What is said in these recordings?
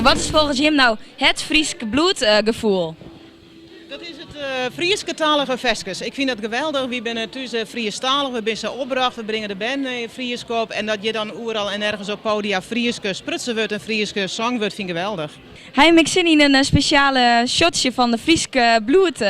Wat is folgens jim nou het Frysk bloedgefoel? Dat is it Frysktalige ferskes. Ik fyn dat geweldich. Wy binne thús Frysktalich, we binne sa opbrocht, we bringe de bern Frysk op. En dat hjir dan oeral en ergens op podia Frysk sprutsen wurdt en Frysk songen wurdt, fyn ik geweldich. Ha jim ek sin yn in spesjale shotsje fan de Fryske bloed?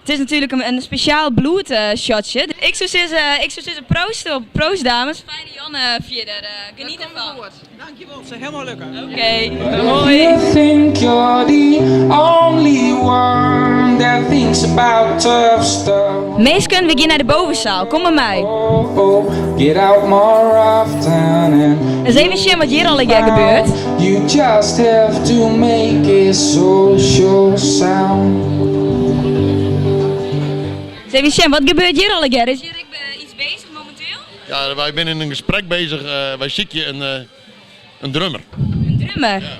It is natuerlik in spesjaal bloedshotje. Ik soe sizze, ik soe sizze proost op, proost dames. Fijne jûn fierder. Geniet ervan. Dankjewol, it sil helemaal lukke. Oké, hoi. You think you're the only one that thinks about tough stuff. Minsken, we gean nei de bovenzaal. Kom mei my. Oh, oh, get out more often and Ris even sjen wat hjir allegear gebeurt. You just have to make a social sound. Ris even sjen, wat gebeurt hjir allegear? Is hjir ek iets bezich mominteel? Ja, wy binne yn in gesprek bezich. Wy sykje in, in drummer. In drummer? Ja.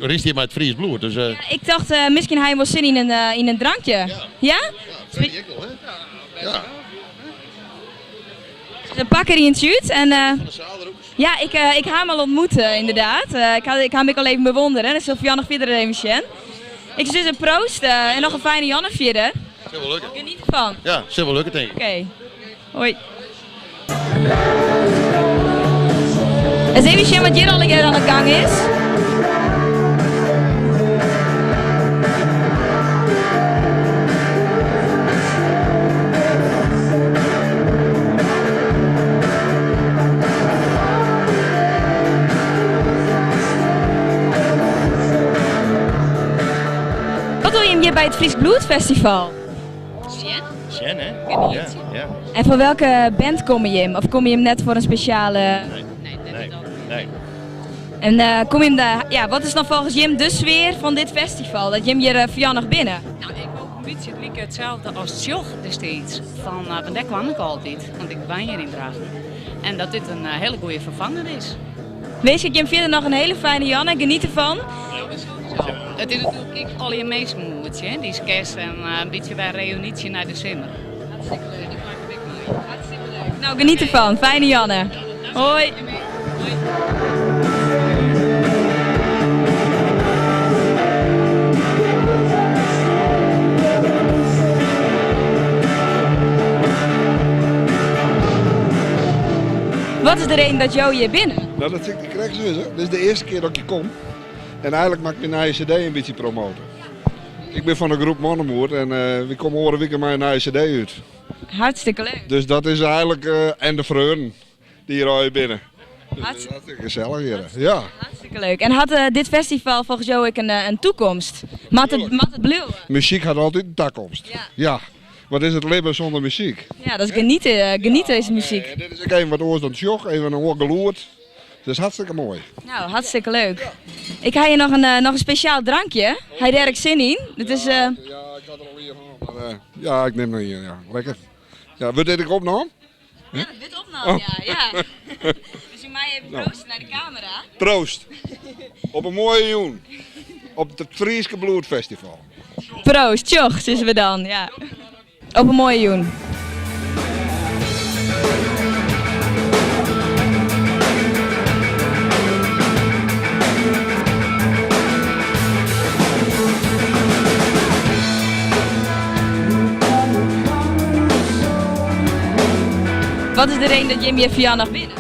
Rinst hjir mei it Fries bloed, dus. Ja, ik tocht miskien ha je wol sin yn in, yn in drankje. Ja? Ja, Freddy ek wol, hè? Ja. Dus dan pak er ientsje út en. Fan de zaal der ook. Ja, ik, ik ha him al ontmoet inderdaad. Ik ha, ik ha him ek al even bewondere. Dan sil Jan noch fierder even sjen. Ik soe sizze proost en noch in fijne jûn fierder. Sil wol lukke. Geniet ervan. Ja, sil wol lukke tink ik. Oké. Hoi. Ris even sjen wat hjir allegear oan de gang is. Wat dogge jim hjir by it Frysk Bloedfestival? Sjen. Sjen, hè? Ja, ja. En foar welke band komme jim? Of komme jim net foar in spesjale... Nee, nee, nee. En uh, kom jim de, ja, wat is dan folgens jim de sfear fan dit festival? Dat jim hjir uh, binne? Nou, ik hoop in bytsje it like itselde as Tsjoch destiids. Fan, uh, want dêr kwam ik altyd, want ik wen hjir yn Drachten. En dat dit in hiele goede ferfanger is. Winsk ik jim fierder noch in hiele fijne jûn. Geniet ervan. It is natuerlik ek allegear minsken moetsje, hè? Dy skers en in bytsje wer reünytsje nei de simmer. Hartstikke leuk. Ik maak it ek mei. Hartstikke leuk. Nou, geniet ervan. Fijne jûn. Hoi. Wat is de reden dat jo hjir binne? Nou, dat sil ik dy krekt sizze. Dit is de earste kear dat ik hjir kom. En eigenlik moat ik myn nije CD in bytsje promote. Ik bin fan de groep Mannemoed en wy komme oare wike mei in nije CD út. Hartstikke leuk. Dus dat is eigenlik en de freonen dy't hjir allegear binne. Dus het is hartstikke gesellich hjir. Ja. Hartstikke leuk. En hat dit festival folgens jo ek in toekomst? Moat it, moat it bliuwe? Muzyk hat altyd in takomst. Ja. Wat is it libben sûnder muzyk? Ja, dat is geniete, geniete is muzyk. En dit is ek even wat oars dan Tsjoch, even in oar gelûd. Dus hartstikke moai. Nou, hartstikke leuk. Ik ha hjir noch in, noch in spesjaal drankje. Ha je dêr ek sin yn? Dit is, Ja, ik ha der al ien hân, mar ja, ik nim noch ien, ja. Lekker. Ja, wurdt dit ek opnommen? Ja, dat wurdt opnommen, ja. ja. Dus je meie even proosten nei de kamera. Proost. Op in moaie jûn. Op it Fryske Bloedfestival. Proost, tsjoch, sizze we dan, ja. Op in moaie jûn. Wat is de reden dat jim hjir foar noch binne?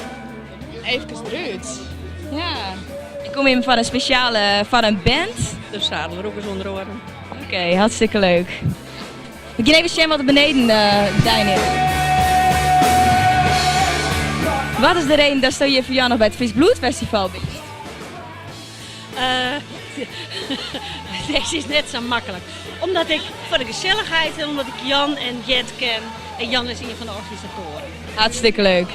Efkes derút. Ja. Ik kom even foar in spesjale, foar in band. De Zadelroekers ûnder oaren. Oké, hartstikke leuk. We gean even sjen wat der beneden dien is. Wat is de reden datsto hjir foar noch by it Frysk Bloedfestival bist? Dizze is net sa maklik. Omdat ik foar de gesellichheid en omdat ik Jan en Jet ken. En Jan is ien fan de organisatoaren. Hartstikke leuk.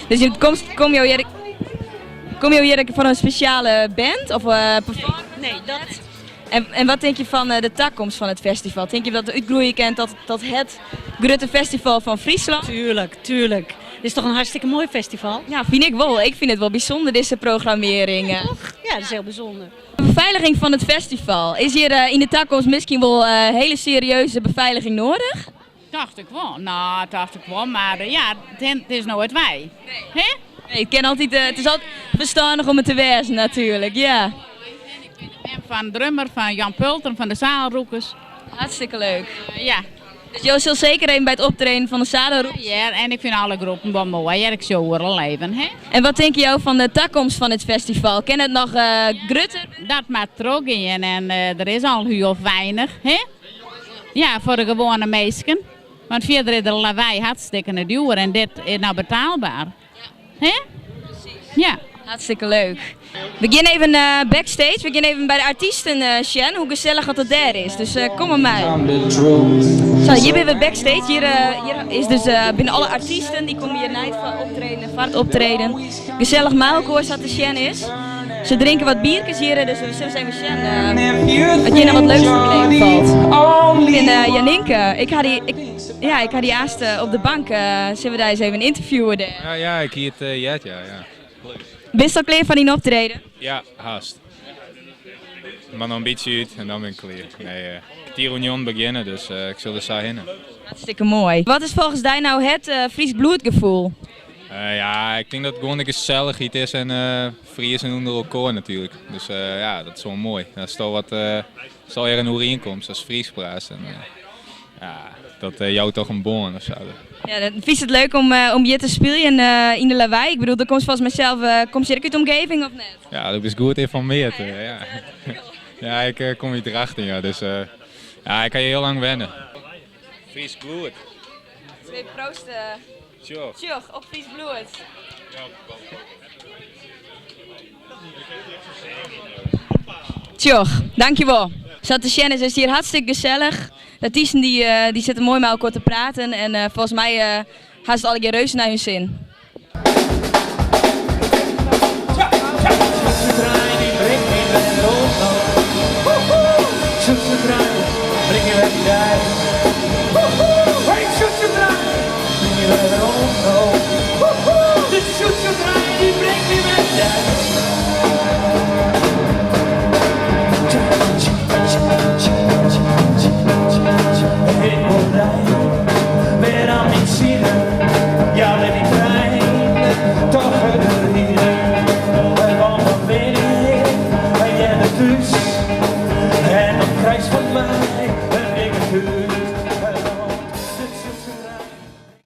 Dus je komst, kom jo hjir, kom jo hjir foar in spesjale band of performance? Nee, dat net. En, en wat tink je fan de takomst fan it festival? Tink je dat it útgroeie kin tot, tot het grutte festival fan Fryslân? Tuurlijk, tuurlijk. Dit is toch in hartstikke moai festival? Ja, fyn ik wol. Ik fyn it wol bysûnder, dizze programmearring. Ja, toch? Ja, dat is hiel bysûnder. De befeiliging fan it festival. Is hjir yn de takomst miskien wol hiele serieuze befeiliging nedich? Tocht ik wol. No, tocht ik wol, mar ja, it is noait wei. Hè? Nee, it kin altyd, it is altyd ferstannich om it te wêzen natuerlik, ja. Van drummer van Jan Pultrum van de Zadelroekers. Hartstikke leuk. Ja. Dus Jo sil seker even by it optreden fan de Zadelroekers. Ja, en ik fyn alle groepen wol moai. Ja, ik sjoch oeral even, hè. En wat tinke jo fan de takomst fan dit festival? Kin it noch grutter wurde? Dat moat trochgean en der is al hiel weinich, hè. Ja, foar de gewoane minsken. Want fierder is de Lawei hartstikke djoer en dit is no betaalbaar. Hè? Ja. Hartstikke leuk. We gean even backstage, we gean even by de artysten sjen hoe gesellich dat it dêr is. Dus kom mar mei. Zo, hjir binne we backstage. Hjir, hjir is dus, binne alle artysten, dy komme hjir nei it optreden en foar it optreden. Gesellich mei elkoar sa't te sjen is. Se drinke wat bierkes hjir, dus we sille ris even sjen at hjir noch wat leuks te beleven falt. Ik bin Janinke, ik ha dy, ja, ik ha dy aanst op de bank. Sille we dy ris even ynterviewe dêr? Ja, ja, ik hie it heard, ja, ja. Bist al klear foar dyn optreden? Ja, hast. Mar noch in bytsje út en dan bin ik klear. Nee, kertier oer njoggenen begjinne, dus ik sil der sa hinne. Hartstikke moai. Wat is folgens dy no het Frysk bloedgefoel? Ja, ik tink dat it gewoan de gesellichheid is en Friezen ûnder elkoar natuerlik. Dus ja, dat is wol moai. Dat is toch wat, is allegear in oerienkomst as Frysk praatst. En, ja, dat jout toch in bân of sa. Ja, dan fynst it leuk om, om hjir te spyljen yn de Lawei? Ik bedoel, do komst folgens my sels, komst hjir ek út de omgeving of net? Ja, do bist goed ynformearre. Ja, ja ik kom út Drachten, ja, dus ja, ik ha hjir hiel lang wenne. Frysk bloed. Twee proost. Tsjoch. Tsjoch, op Frysk bloed. Tsjoch, dankjewol. Sa't te sjen is, is it hjir hartstikke gesellich. De artysten dy, dy sitte moai mei elkoar te praten en folgens my ha se it allegear reuze nei hun sin.